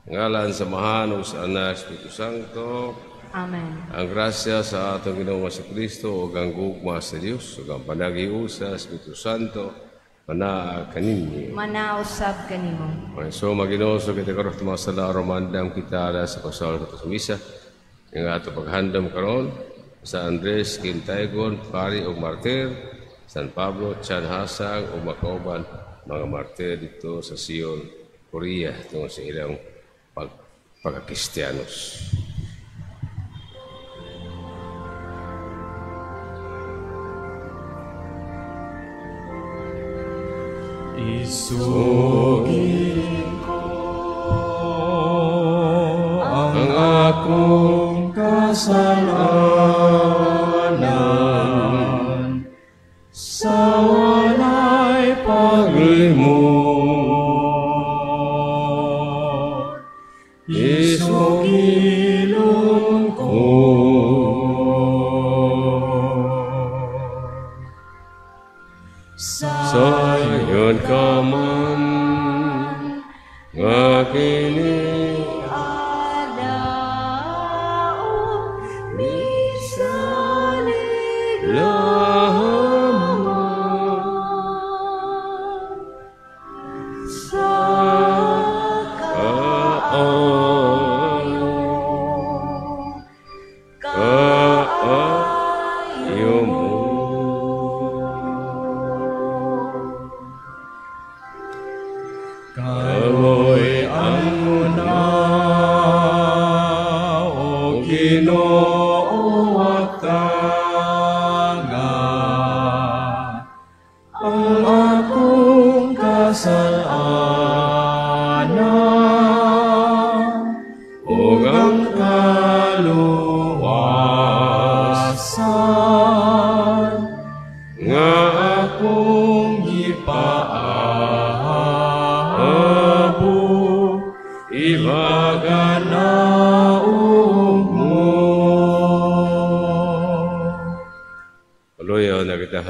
Ngalan sa Amahan ug sa Anak, Espiritu Santo. Amen. Ang grasya sa atong Ginoong Kristo ug ang gugma sa Dios ug ang panaghiusa sa Espiritu Santo manaa kaninyo. Manausab kanimo. So Maginoo sa kita karon mga sala romandam kita ala sa pasal sa misa. Nga ato paghandom karon sa Andres Quintaigon, pari ug martir, San Pablo Chan Hasang ug makauban mga martir dito sa Seoul, Korea tungod sa ilang pagkakristiyanos. Isugid ko ang akong kasalanan sa walay paglimot. Isugilon ko sayon ka man nga kini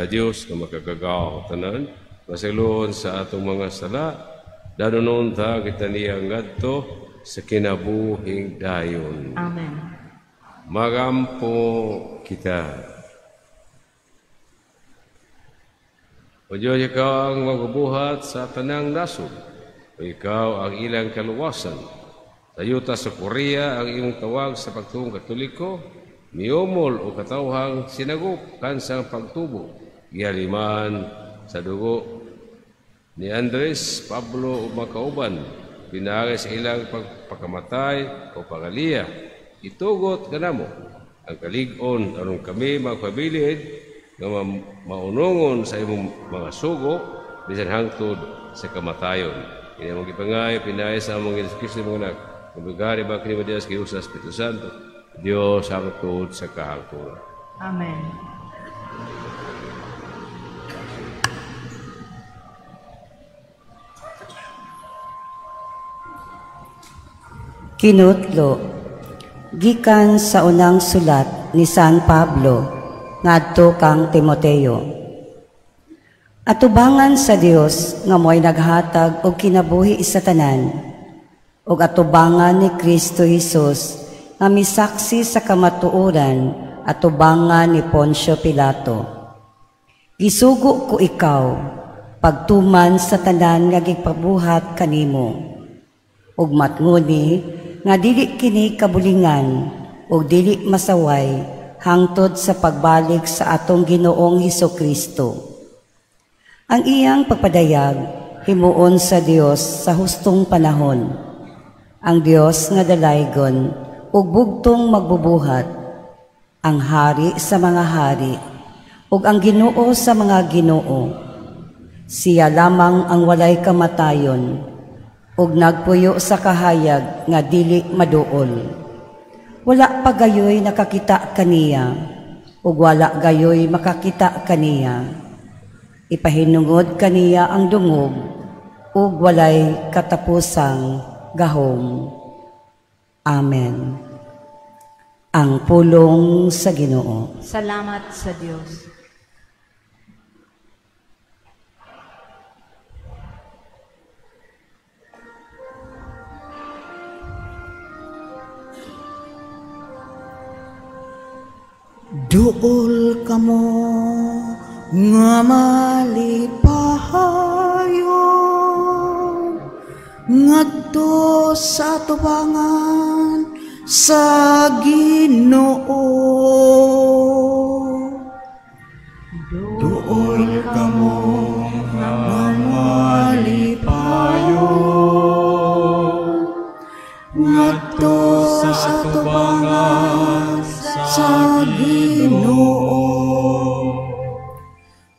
Diyos na makagagaw tanan, masilon sa atong mga sala, danunon ta kita niya ngadto sa kinabuhing dayon. Amen. Magampo kita. O Diyos, ikaw ang magbubuhat sa tanang nasod, o ikaw ang ilang kaluwasan. Sa yuta sa Korea ang iyong tawag sa pagtuong Katoliko, miumol o katawhang sinagop kansang pagtubo. Gialiman sa dugo ni Andres, Pablo o makauban, pinaagi sa ilang pagpakamatay o pagaliya. Itugot kanamo ang kalig-on aron kami magpabilid nga maunungon sa imong mga sugo bisan hangtod sa kamatayon. Kini among gipangayo pinaagi sa among Hesus Kristo imong anak. Kumigari ba kini Dios kay sa Espiritu Santo. Dios hangtod sa kahangturan. Amen. Kinutlo, gikan sa unang sulat ni San Pablo ngadto kang Timoteo. Atubangan sa Dios nga mo'y naghatag og kinabuhi sa tanan, ug atubangan ni Kristo Hesus nga misaksi sa kamatuoran, atubangan ni Poncio Pilato. Gisugo ko ikaw pagtuman sa tanan nga gipabuhat kanimo, ug matnguni nga dili kini kabulingan ug dili masaway hangtod sa pagbalik sa atong Ginoong Hesukristo. Ang iyang pagpadayag himuon sa Dios sa hustong panahon. Ang Dios nga dalaygon ug bugtong magbubuhat, ang hari sa mga hari ug ang Ginoo sa mga ginoo. Siya lamang ang walay kamatayon ug nagpuyo sa kahayag nga dili maduol. Wala pa gayoy nakakita kaniya, ug wala gayoy makakita kaniya. Ipahinungod kaniya ang dungog, ug walay katapusang gahom. Amen. Ang pulong sa Ginoo. Salamat sa Dios. Duol kamo nga malipayon ngadto sa atubangan sa Ginoo. Duol kamo nga malipayon ngadto sa atubangan sa Ginoo.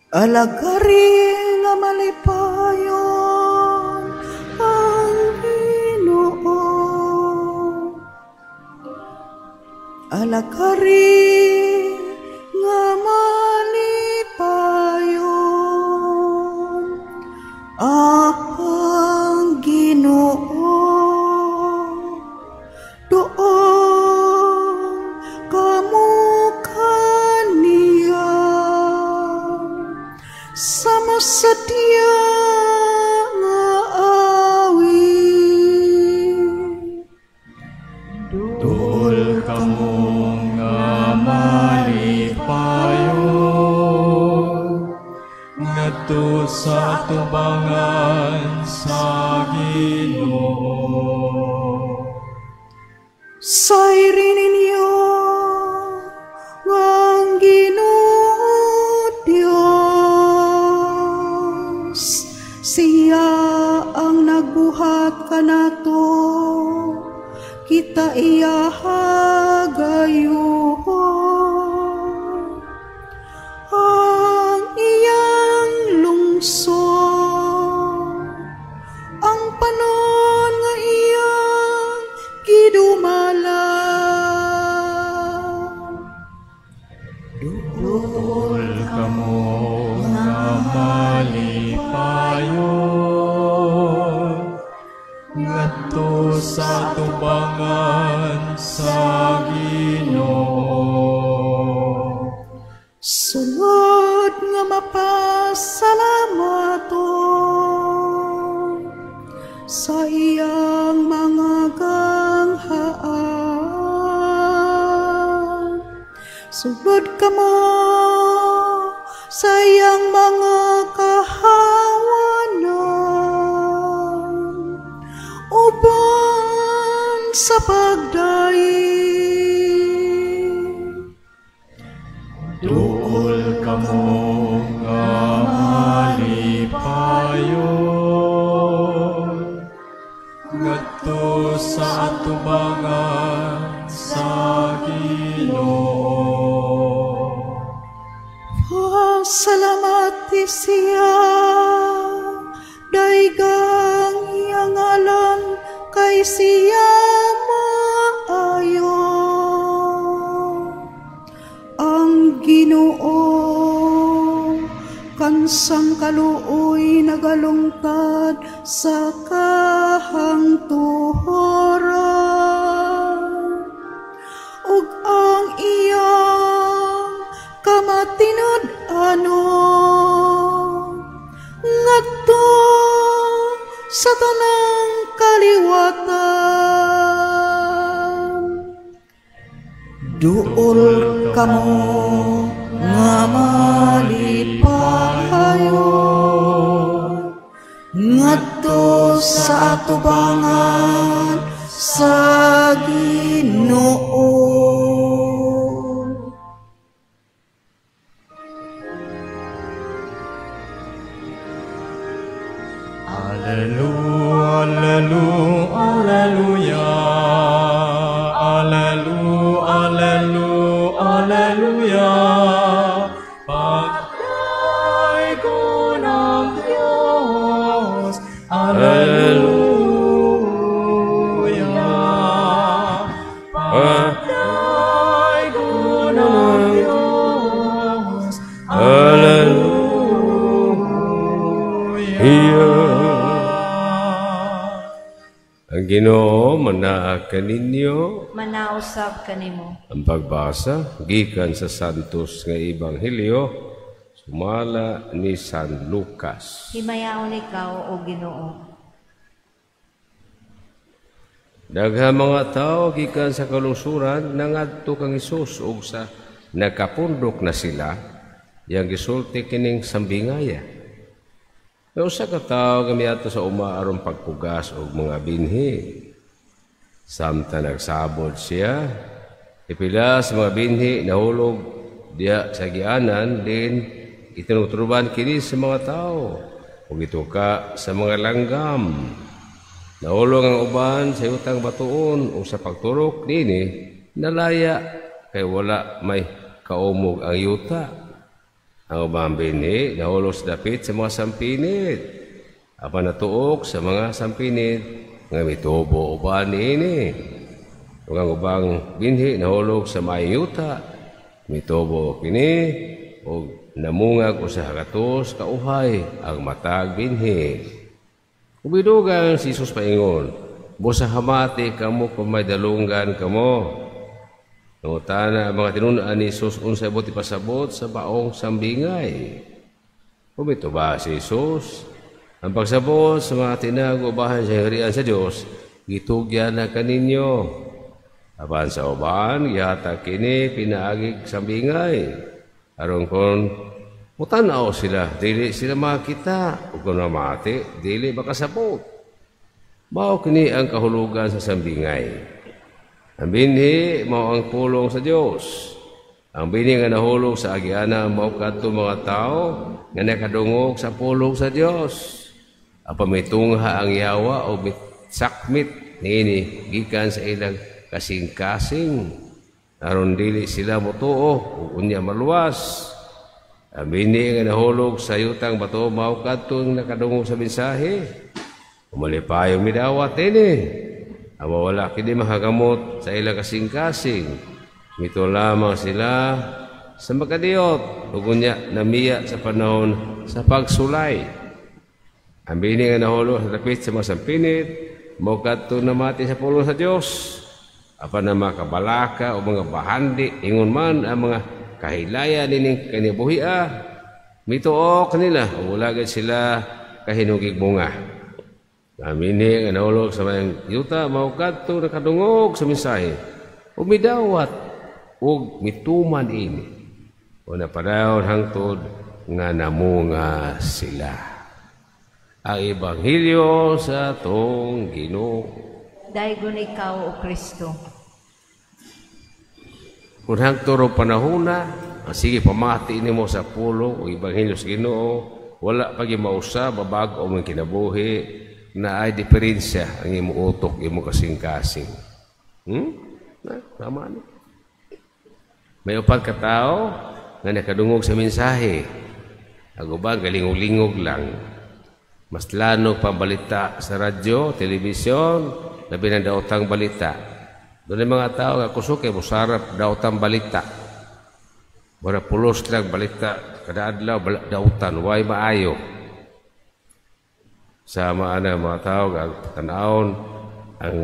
Alagari nga malipayon ang Ginoo. Alagari nga malipayon ang Ginoo. Doon kamo kaniya sama sa diya nga awit. Duol kamo nga malipayon ngadto sa atubangan sa Ginoo. Sayri ninyo ang Ginoo Dios, siya ang nagbuhat kanato, kita iyaha gayuhon. Ang iyang lungsod, ang panon nga iyang gidumala. Duol kamo nga malipayon ngadto sa atubangan sa Ginoo. Sulod nga mapasalamaton sa iyang mga ganghaan. Sulod kamo sa iyang mga kahawanan, uban sa pagdaig. Duol kamo nga malipayon ngadto sa atubangan sa Ginoo. Pasalamati siya, daygang iyang ngalan, kay siya maayo. Ang Ginoo kansang kaluoy nagalungtad sa kahangtuhoran, ug ang iyang kamatinud-anon ngadto sa tanang kaliwatan. Duol kamo nga malipayon ngadto sa atubangan sa Ginoo. Alleluia, alleluia, alleluia, alleluia, alleluia, alleluia. Pagdaygon ang Diyos, alleluia. Pagdaygon ang Diyos, alleluia. Ang Ginoo manaa kaninyo. Manausab kanimo. Ang pagbasa gikan sa Santos nga Ebanghelyo sumala ni San Lucas. Himayaon ikaw o Ginoo. Daghang mga tawo gikan sa kalungsuran nangadto kang Hesus ug sa nagkapundok na sila, yang gisulti kining sambingaya. May usa ka tawo nga miadto sa uma aron pagpugas og mga binhi. Samtang nagsabod siya, ipila sa mga binhi nahulog diha sa agianan din itinutruban kini sa mga tao ug gituka sa mga langgam. Nahulog ang uban sa yutang batuon ug sa pagturok nini nalaya kay wala may kaumog ang yuta. Ang ubang binhi nahulog sa dapit sa mga sampinit. Apan natuok sa mga sampinit nga mitubo uban niini. Ug ang ubang binhi nahulog sa maayong yuta, mitubo kini ug namungag 100 ka uhay ang matag binhi. Umidugang si Jesus paingon, busa hamati kamo kung may dalunggan kamo. Nangutana ang mga tinun-an ni Jesus unsay buot ipasabot sa baong sambingay. Umituba si Jesus, ang pagsabot sa mga tinago bahin sa harian sa Dios, gitugyan na kaninyo. Apan sa uban, gihatag kini pinaagig sambingay. Aron kon mutan-aw sila, dili sila makita, ug kung mamati, dili makasabot. Mao kini ang kahulugan sa sambingay. Ang binhi mao ang pulong sa Dios. Ang binhi nga nahulog sa agiana mao kadto mga tawo nga nakadungog sa pulong sa Dios. Apan mitungha ang yawa o sakmit niini gikan sa ilang kasing-kasing aron dili sila motuo ug unya maluwas. Ang binhi nga nahulog sa yutang bato mao kadtong nakadungog sa mensahe. Umalipayong midawat ini. Ang wala kini makagamot sa ilang kasing-kasing. Mito lamang sila sa makadiyot ug unya namiya sa panahon sa pagsulay. Ang binhi nga nahulog sa dapit sa mga sampinit mao kadto namati sa pulong sa Dios. Apan na makabalaka o mga bahandi ingon man ang mga kahilayan nining kinabuhia, mituok nila ug wala gid sila kahinugig bunga. Ang binhi nga nahulog sa mga yuta mao kadto nakadungog sa mensahe ug midawat ug mituman ini. O napadayon hangtod nga namunga sila. Ang Ebanghelyo sa atong Ginoo. Daygon ikaw, O Kristo. Kung hangtod og panahona, ang sige pamati nimo sa pulong o Ebanghelyo sa Ginoo, wala pa gyud mausa babag-o mong kinabuhi na ay diferensya ang imong utok, imong kasing-kasing. Na, tama ni. May upat ka tao nga nakadungog sa mensahe. Ang uban galingog-lingog lang. Mas lanog pa balita sa radyo, telebisyon, labi na daotang balita. Doon yung mga tao nga kusog kay musarap daotang balita. Mura pulos lang balita kada adlaw dautan, way maayo. Sama ana mga tao nga tan-awon ang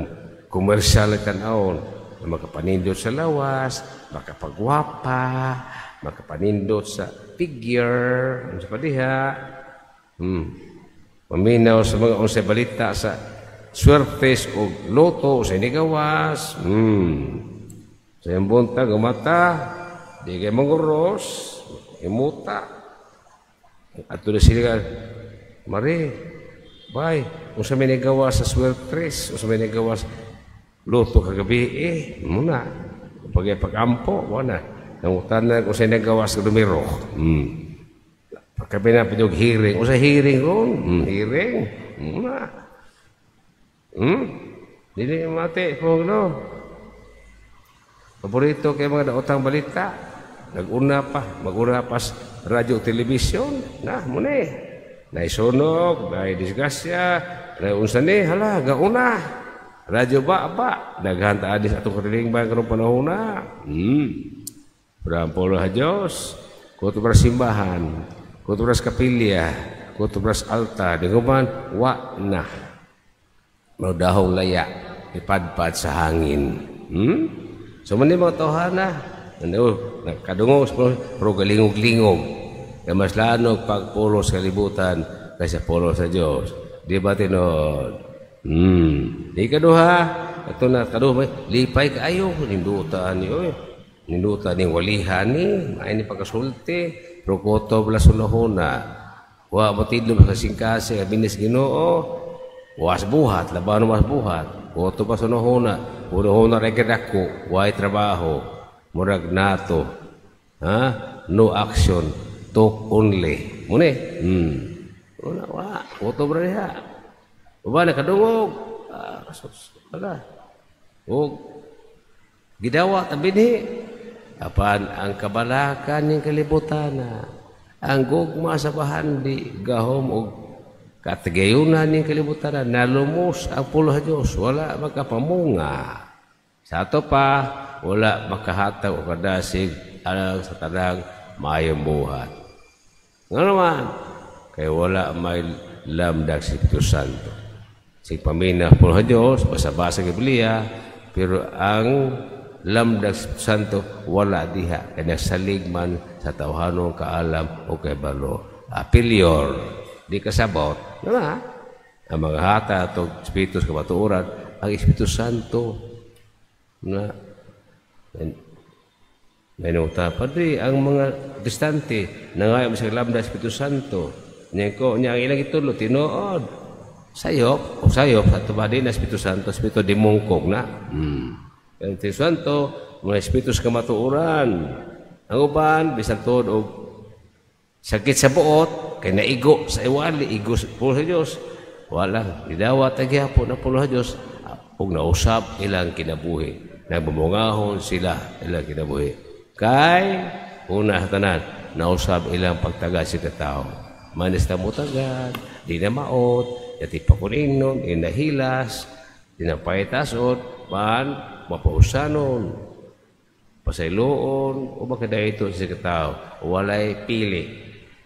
komersyal na tan-awon na makapanindot sa lawas, makapagwapa, makapanindot sa figure, ano sa padiha. Maminaw sa mga unsay balita sa swertes o loto sa inigawas. Sa iyang buntag, umata, di kay manguros, imuta. At na sila, Mari, bay, unsa may nagawa sa swertres, unsa may nagawa sa loto kagabi, muna. Pag pag-ampo, wala. Nangutan na kung sa nagawa sa numero. Pagkabi na pinog hearing, unsa hearing ron? Hearing. Muna. Dili mate, kung no. Paborito kay mga daotang balita. Nag-una pa, mag-una pa sa radyo, television. Na, muna eh. Naisunog, naay disgrasya, naay unsa ni, hala, gauna. Radyo ba, ba. Daghan ta sa atong katilingban karong panahon na. Pero ang pulo ha Diyos, kuto para simbahan, kuto para kapilya, kuto para altar, di man, wa na. Magdahong laya, ipadpad sa hangin. So man mga tawhana, ano, nakadungog, pero galingog-lingog. Kaya mas lanog pagpulo sa kalibutan kaysa pulo sa Diyos. Di ba tinod? Di kaduha. Ito na, kaduha, lipay kaayo. Nindutaan niyo eh. Ninuta ni walihan ni, maay ni pagkasulti, pero kutob la sunahuna. Wa motidlo sa kasing-kasing, binis Ginoo, was buhat, labano mas buhat. Kutob pa sunahuna, hunahuna ra dako, way trabaho, murag nato. Ha? No action, talk only. Mune? Una, wa, kutob ra diha. Uba nakadungog. Ah, sus, wala. Og gidawa tabinhi. Apan ang kabalakan ng kalibutan, ang gugma sa bahandi, gahom og katagayunan ng kalibutan, nalumos ang pulo sa Diyos, wala makapamunga. Sa ato pa, wala makahatag o kadasig alang sa tanang maayong buhat. Nga naman, kay wala may lamdag si Espiritu Santo. Sig pamina pulo sa Diyos, basa-basa Biblia, pero ang lamdag Santo wala diha kay nagsalig man sa tawhanong kaalam o kabalo. Failure, di kasabot. Na, ang mga hata atong Espiritu sa kamatuoran, ang Espiritu Santo na may nota. Padre, ang mga Protestante nangayo sa lamdag Espiritu Santo. Niya ko, niya ang ilang itulo, tinuod. Sayop, o sayop, sa tubadi na Espiritu Santo, Espiritu dimungkog na. Ang Espiritu Santo, mga Espiritu sa kamatuoran. Ang uban, bisan tuod og sakit sa buot, kay naigo sa iwali, igo sa pulo sa Diyos. Wala, gidawat ang gihapon ang pulo sa Diyos, ug nausab ilang kinabuhi. Nagbumungahon sila ilang kinabuhi. Kay, una sa tanan, nausab ilang pagtaga sa katao. Manis na mutagad, di na maot, yati pakuningnon, di na hilas, di na pahitasot, man, mapausanon, pasayloon, o makada ito sa katao. Walay pili,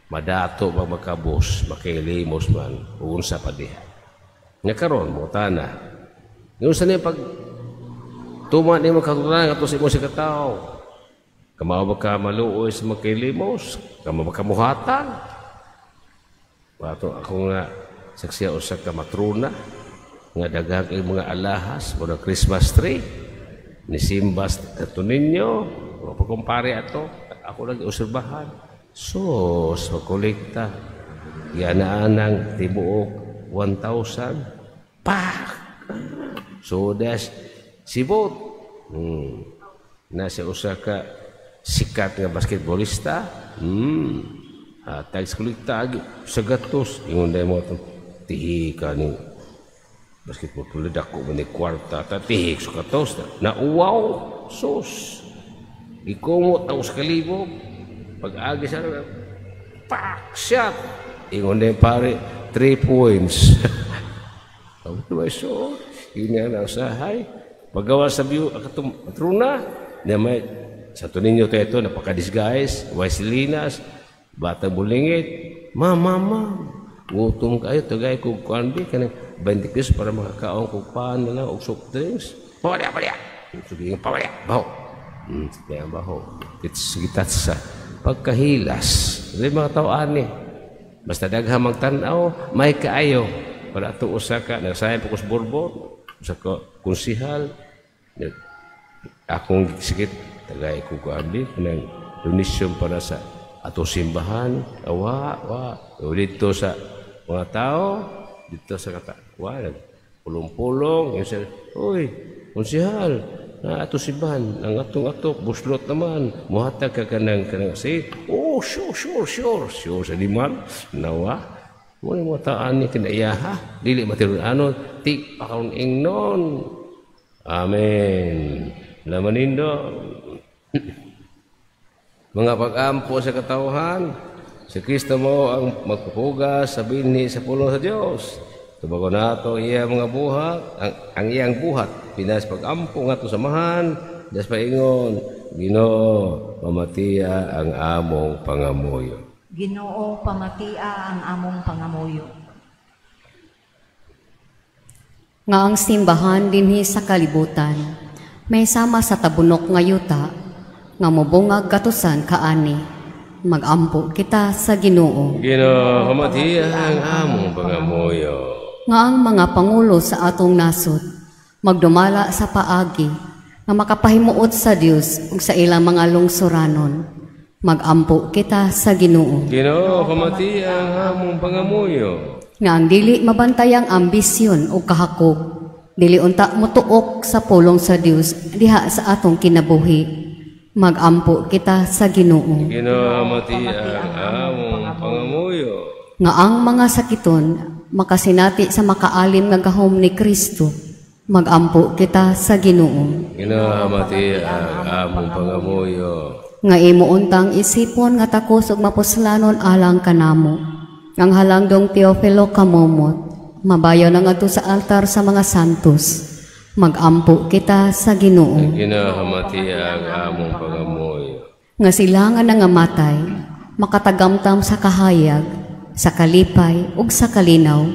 madato pag makabos, makilimos man, unsa pa diha. Nga karon mo tana. Nga sa niya pag tuman nimo katunayan ato sa imo sa katao. Kamao ba ka maluoy sa makilimos? Kamao ba ka muhatag? Ato ako nga saksiya usa ka matrona nga daghang kay mga alahas mo Christmas tree ni simbas ato ninyo o pagkumpare ato ako lagi obserbahan sus magkolekta gianaan tibuok 1,000 pak so das sibot nasa usa ka sikat nga basketballista tags kolekta sa gatos ingon dai mo tihi ka ni basketball player dako man ni kwarta ta tihik sa gatos na uwaw sus ikumot ang sa kalibog pag-agi sa pak shot ingon dai pare 3 points. So yun nga usahay paggawa sa view katong matrona na may sa tuninyo tayo ito napaka-disguise Weslinas batang bulingit ma mama gutom kayo tagay kog kuan bi kanang 20 pesos para makakaon kog pan na lang og soft drinks pawalya pawalya sige pawalya baho kaya baho gitatsa pagkahilas di mga tao ani basta daghang magtan-aw may kaayo para ato usa ka nagsayang pa ko Borbon usa ka konsihal akong sikit tagay ko kuan bi kanang donasyon para sa ato simbahan awa wa dito sa mga tao dito sa kata wa pulong-pulong yung sa oy konsihal na ato simbahan ang atong atok buslot naman muhatag ka kanang kanang si oh sure sure sure sure sa liman nawa mo ni mga taan ni kinaiyaha dili matinud-anon ti pakaon ingnon. Amen. Lamanindo mga pag-ampo sa katawhan, si Kristo mo ang magpupugas sa binhi sa pulong sa Dios. Tubagon nato iya mga buhat, ang iyang buhat pinas pag-ampo nga samahan, das paingon, Ginoo, pamatia ang among pangamuyo. Ginoo, pamatia ang among pangamuyo. Nga ang simbahan dinhi sa kalibutan, may sama sa tabunok nga yuta, nga mobungag gatusan kaani. Magampo kita sa Ginoo. Ginoo, pamatia ang among pangamuyo. Nga ang mga pangulo sa atong nasod, magdumala sa paagi, nga makapahimuot sa Dios ug sa ilang mga lungsuranon. Magampo kita sa Ginoo. Ginoo, pamati ang among pangamuyo. Nga ang dili mabantayang ambisyon o kahakog, dili unta motuok sa pulong sa Dios diha sa atong kinabuhi. Magampo kita sa Ginoo. Ginoo, pamati ang among pangamuyo. Nga ang mga sakiton makasinati sa makaalim nga gahom ni Kristo. Magampo kita sa Ginoo. Ginoo, pamati ang among pangamuyo. Nga imo untang isipon nga takos ug mapuslanon alang kanamo. Ang halangdong Teofilo Camomot, mabayaw na ngadto sa altar sa mga santos. Magampo kita sa Ginoo. Ginoo, pamati ang among pangamuyo. Nga sila nga nangamatay, makatagamtam sa kahayag, sa kalipay ug sa kalinaw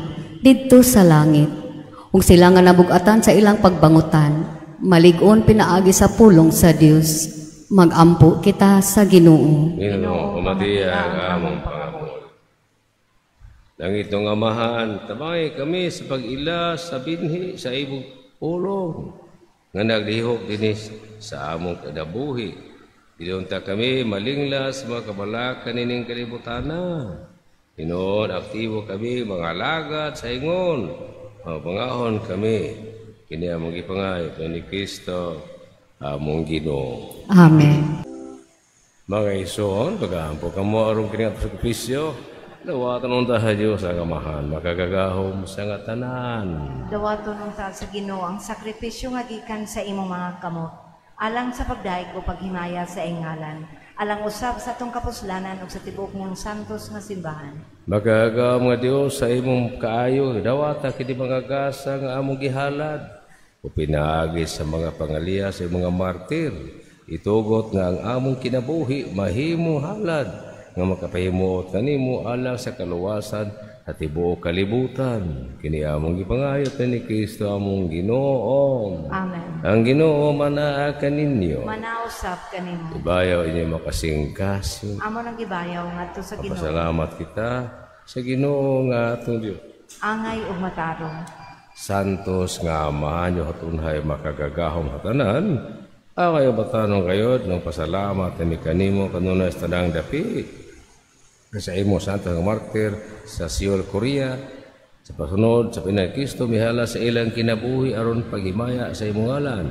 didto sa langit. Ug sila nga nabug-atan sa ilang pagbangutan, malig-on pinaagi sa pulong sa Dios. Magampo kita sa Ginoo. Ginoo, pamati ang among pangamuyo. Langit ng Amahan, tabangay kami sa pag-ila sa binhi sa imong pulong nga naglihok dinhi sa among kinabuhi. Gidunta kami malingla sa mga kabalakan nining kalibutana. Hinoon, aktibo kami mga alagad sa ingon. Mapangahon kami. Kini among gipangayo ni Kristo among Ginoo. Amen. Mga isuon, pag-aampo kamo aron kini atong sakripisyo. Dawaton unta sa Dios ang Amahan, makagagahom sa nga tanan. Dawaton unta sa Ginoo ang sakripisyo nga gikan sa imong mga kamot, alang sa pagdaig o paghimaya sa iyang ngalan, alang usab sa atong kapuslanan ug sa tibuok niyang santos nga simbahan. Makagagahom nga Dios sa imong kaayo, dawata kini mga gasa nga among gihalad o pinaagi sa mga pangaliya sa mga martir, itugot nga ang among kinabuhi mahimong halad nga makapahimuot kanimo alang sa kaluwasan sa tibuok kalibutan. Kini among gipangayo ni Kristo among Ginoo. Amen. Ang Ginoo manaa kaninyo. Manausap kanimo. Ibayaw inyo makasingkasing. Amo nang gibayaw ngadto sa Ginoo. Pasalamat kita sa Ginoo nga atong Dios. Angay ug matarong. Santos nga Amahan nyo hatunhay makagagahom hatanan. Angay batanong kayod ng pasalamat ni kanimo kanunay sa tanang dapi. Sa imo santo nga martir sa Seoul, Korea, sa pasunod sa pinay Kristo mihala sa ilang kinabuhi aron paghimaya sa imong ngalan.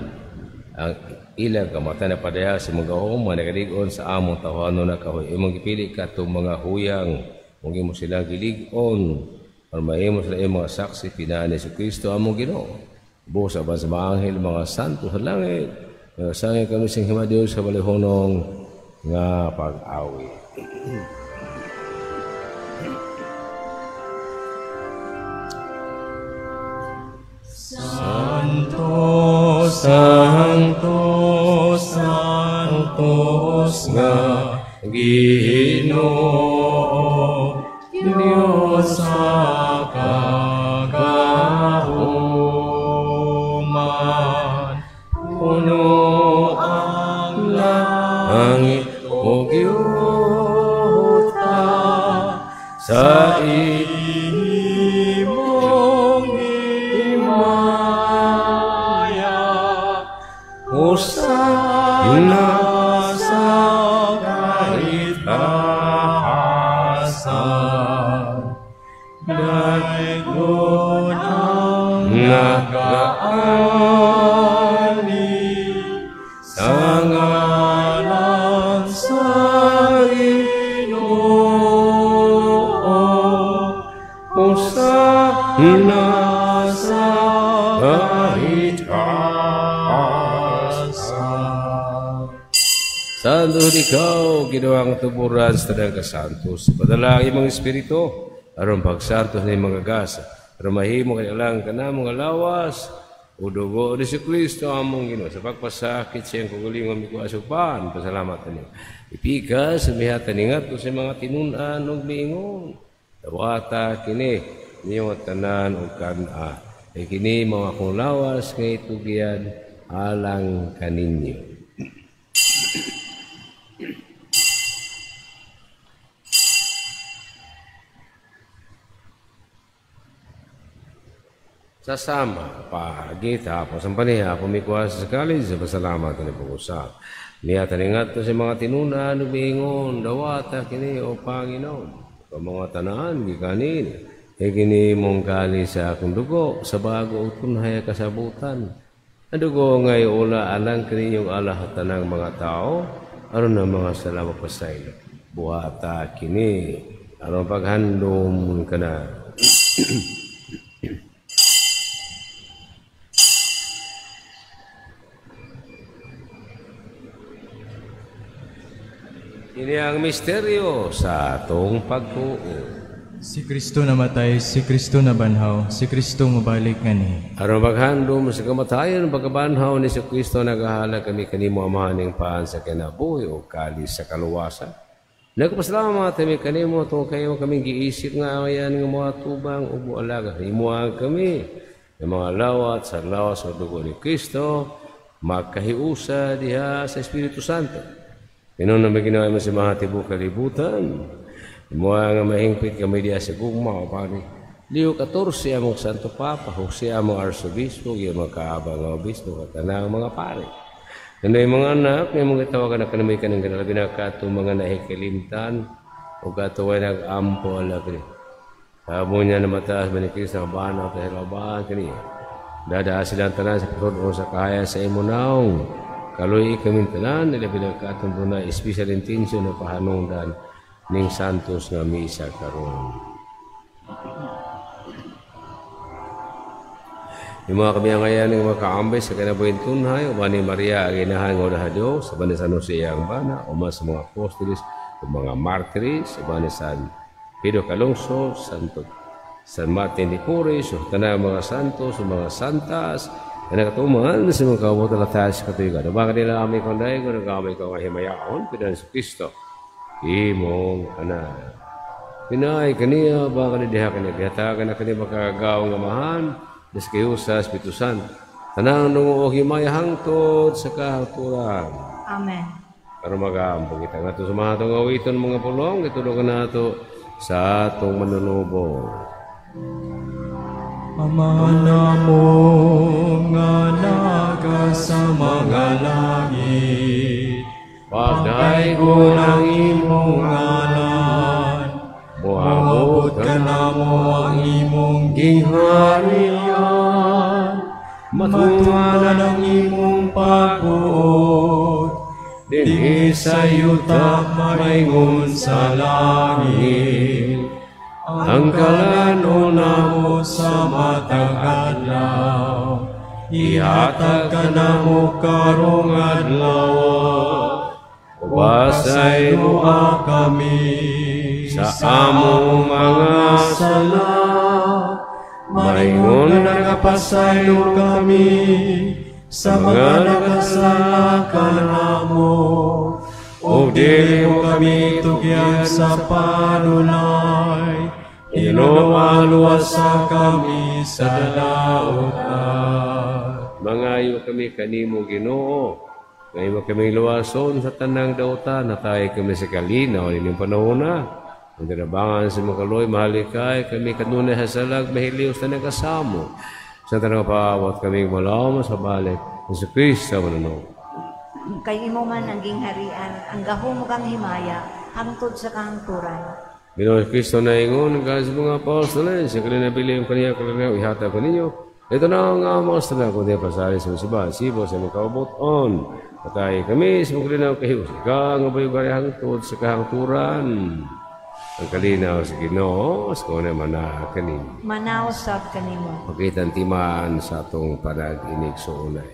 Ang ilang kamatayan na padaya sa imong gahom mga nagalig-on sa among tawhanon na kahoy. Imong gipili katong mga huyang, ug imo silang gilig-on aron mahimo sila imong mga saksi pinani si Kristo among Ginoo. Buos aban sa mga anghel, mga santo sa langit, sangay kami sing hima Dios sa balihonong nga pag-awi. Santo, Santo, Santos nga Ginoo, Diyos sa kagahuman, puno ang langit ug yuta sa imong himaya. Hosana sa kaitaasan, dayon ang nagaani sa ngalan sa Ginoo. Hosana sa kaitaasan. Santo ikaw, Ginoo ang tuburan sa tanang kasantos. Padala ang imong espiritu aron pagsantos ni mga gasa, aron mahimo kay alang kanamo nga lawas o dugo ni si Kristo among Ginoo. Sa pagpasakit siyang kagalingon mikuha supan, pasalamat ninyo. Ipikas mihatan ningadto sa mga tinun-an ug miingon. Dawata kini niyong tanan ug kan-a. Kay kini mao akong lawas nga itugyan alang kaninyo. Sa sama, pagitapos ang paniha, pumikuha sa kalis, sa pasalamat na pag-usap. Niya taningat sa mga tinunan, umiingon, dawata kini o Panginoon. O mga tanaan, gikanin, e kini mong kali sa akong dugo, sa bago utunhay kasabutan. Ang dugo ngay ula alang kaninyong alahatan ng mga tao, aron ang mga salamat pa sa ilo. Buhata kini, aron paghandom ka na. Ini ang misteryo sa atong pagtuo. Si Kristo namatay, si Kristo nabanhaw, si Kristo mubalik ngani. Aron maghandom sa kamatayon, pagkabanhaw ni si Kristo, nagahala kami kanimo Amahan ning paan sa kinabuhi o kalis sa kaluwasan. Nagpasalamat kami kanimo tungod kayo kaming giisip nga ayan nga mga tubang ug moalaga. Himuha kami ng mga lawat sa lawas o dugo ni Kristo, makahiusa diha sa Espiritu Santo. Pinon na may ginawa mo sa mga tibok kalibutan. Mga nga mahingpit kami diya sa gugma o pari. Leo 14 among Santo Papa, Jose among Arsobispo, yung mga kaabang nga obispo, katanang mga pare. Kanay mga anak, may mga tawagan na kanamay ka ng ganalabi na katong mga nahikalimtan o katuway nag-ampo alagri. Habo niya na mataas ba ni Kristo ang banaw kahirabahan kaniya. Dadaa silang tanan sa pagrodon sa kahaya sa imunaw. Kaloy kaming tanan, ilabi na katong na special intention na pahanungdan ning Santos nga misa karon. Yung mga kami ngayon ng mga kaambay sa kinabuhin tunhay, uban ni Maria ang inahan nga udaha Diyos, uban ni San Jose ang bana, uban sa mga apostoles, o mga martires, uban ni San Pedro Calungsod, Santo San Martin de Porres, o tanang mga santos, o mga santas, na nakatuman sa mga kabutan at taas sa katuigan. Baka nila kami konday, kung nagkamay ko ang himayaon, pinan sa Kristo, imong anak. Pinay kaniya, baka ni diha kaniya, gihatagan na kaniya makagawang amahan, des kayo sa Espiritu Santo. Tanang nungo himaya hangtod sa kahangturan. Amen. Pero mag-aampo kita nga ito sa mga itong awiton mga pulong, itulungan na ito sa atong manunubong. Ama namo nga naga sa mga langit, pagdaygon ang imong ngalan, moabot ka namo ang imong gingharian, matuman ang imong pagbuot, dinhi sa yuta maingon sa langit. Ang kalano namo sa matag adlaw, ihatag ka namo karong adlaw, pasayloa kami sa among mga sala, maingon nagapasaylo kami sa mga nakasala kanamo, ug dili mo kami tugyan sa panulay, inuwaluwasa kami sa dalautan. Mangayo kami kanimo Ginoo, ngayon mo kami luwason sa tanang dautan, natay kami sa kalinaw ninyong panahon. Ang tinabangan sa mga kaloy, mahalikay kami kanunay hasalag, mahiliw sa nagkasamo. Sa tanang paawat kaming malawm sa balik, sa Kristo manunod. Kay imo man ang gingharian, ang gahom kang himaya, hangtod sa kahangturan. Ginoong Kristo na ingon, sa mga apostoles, sa kalinabili ang kaniya kalinaw, ihatag ko ninyo. Ito na ang mga sala, kundi pasali sa mga sibo sa mga kaubuton. Patay kami sa mga kalinaw kahiyos. Ika ang abayugari hangtod sa kahangturan. Ang kalinaw sa Ginoo, sa kung na kanin. Manaw sab kanimo. Pakita ang timaan sa atong panag-inig sa unay.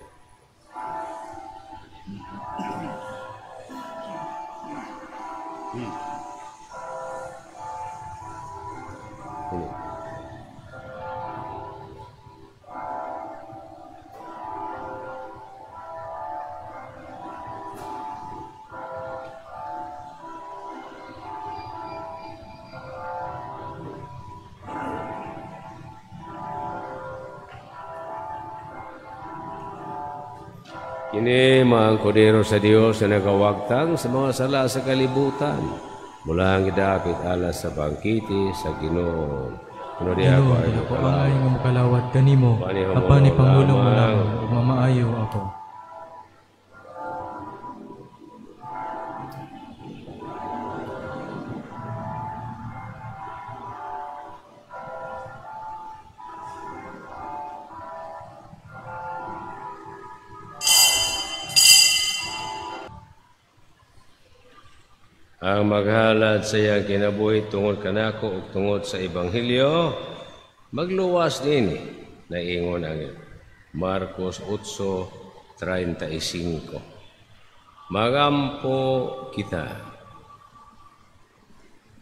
Kini mga kordero sa Dios na nagawagtang sa mga sala sa kalibutan. Mula ang gidapit alas sa bangkiti sa Ginoo. Kuno di ako Ginoo, ay dili ako mokalawat. angay nga mokalawat kanimo, Pani apan ipangulong mo lamang. Lamang ug mamaayo ako. Ang maghalad sa iyang kinabuhi tungod kanako ug tungod sa ebanghelyo, magluwas niini, naingon ang Marcos 8:35. Magampo kita.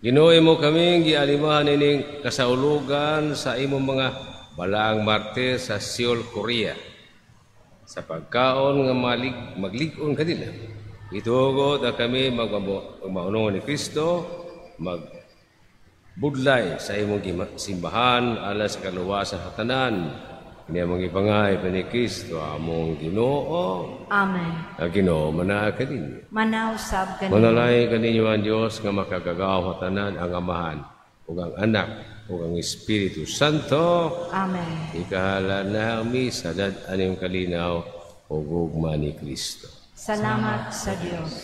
Ginoo, imo kaming gialimahan ining kasaulugan sa imong mga balaang martir sa Seoul, Korea. Sa pagkaon nga maglig-on kanila, itugot na kami magmaunong ni Kristo, magbudlay sa imong simbahan alang sa kaluwasan sa tanan. Ini among ipangay pa ni Kristo, among Ginoo. Amen. Ang Ginoo manaa kaninyo. Manaw sab kaninyo. Manalay kaninyo ang Dios nga makagagaw sa tanan, ang Amahan ug ang Anak ug ang Espiritu Santo. Amen. Ikahala na ang misa dad-an kalinaw ug gugma ni Kristo. Salamat sa Dios.